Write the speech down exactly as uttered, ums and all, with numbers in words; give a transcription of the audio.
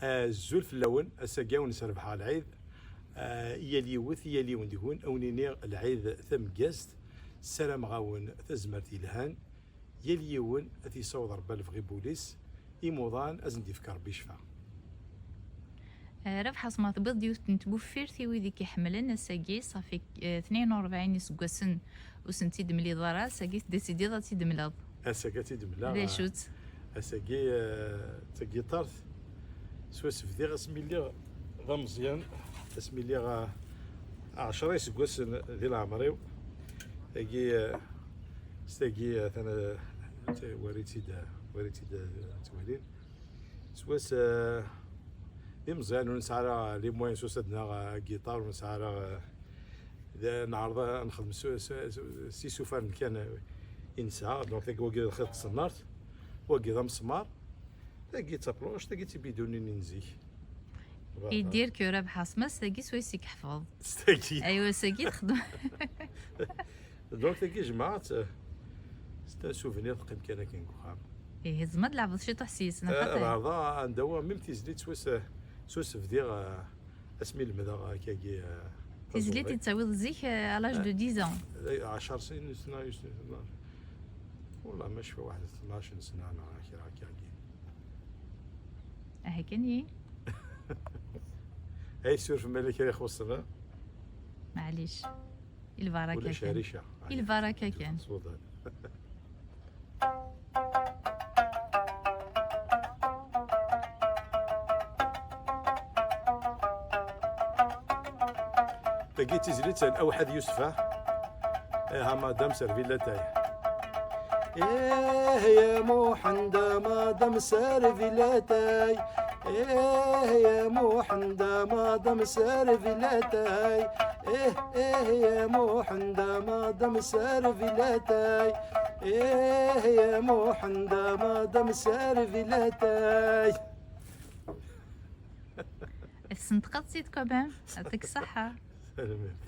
Azul fell-awen, ass-agi ad wen-srebḥeɣ lɛid. Ah, i yal yiwet, i yal yiwen deg-wen, ad wen-iniɣ lɛid tameggazt. Ssarameɣ-awen tazmert yelhan. Yal yiwen ad t-yessaweḍ Rebbi a lebɣi n wul-is, imuḍan ad sen-d-yefk Rebbi ccfa. Eh, Rabeḥ Asma, tewwiḍ-d yiwet n tweffirt i wid i k-iḥemmlen ass-agi, ṣafi eh, tnayen u rebɛin iseggasen ur sen-tt-id-temliḍ ara, ass-agi tdesidiḍ ad tt-id-temleḍ. Ass-agi ad tt-id-mleɣ. D acu-tt? Ass-agi eh, d tagiṭart swasbdiɣ asmi lliɣ d ameẓyan, asmi lliɣ eh, ɛecra iseggasen di leɛmer-iw. Tagi eh, s tagi eh, tana- t- wari-tt-id eh, wari-tt-id eh, ttwalin. Swaswa eh, d imeẓyan ur nesɛi ara les moyens swaswa ad naɣ eh, agiṭar, ur nesɛi ara eh, d- neɛreḍ ad nexdem s- s- s- s isufaren kan eh, i nesɛa. Donc tagi wagi d lxiḍ n tṣennart, wagi d amesmar, tagi d tapluct, tagi d tibidunin n zik. Idir que Rabeḥ Asma s tagi swayes i k-ḥfeḍ. S tagi. Aywa, s tagi txedmeḍ. Donc tagi jemɛeɣ-tt, eh, c'est un souvenir, teqqim kan akken deg uxxam. Ihi tzemreḍ ad tleɛbeḍ ciṭuḥ s-yes, neɣ Eh, xaṭi? Ad ɛerḍeɣ ad n-d-awiɣ même tizlit swaswa eh, swaswa bdiɣ eh, asmi lemdeɣ eh, kagi eh, Tizlit taẓuri. I tettawiḍ zik eh, à l'âge de dix ans. Eh, ɛecra snin, sna, sna, والله ما شفى واحد اثناش سنة أنا كي راكي. Aha kan ihi. أي سور في ملك يا خصنا. Maɛlic. I lbaraka ولا kan. شارشة. I lbaraka kan. صودا. تجي تزلت أوحد يوسف، ها؟ إيه، مدام سيرفيلاتاي. إيه يا موحندة مدام سيرفيلاتاي. إيه يا موحندة مدام سيرفيلاتاي. إيه، إيه يا موحندة مدام سيرفيلاتاي. إيه يا موحندة مدام سيرفيلاتاي. Tesnetqeḍ-tt-id quand même. Yɛṭik ṣṣeḥḥa. سلامات.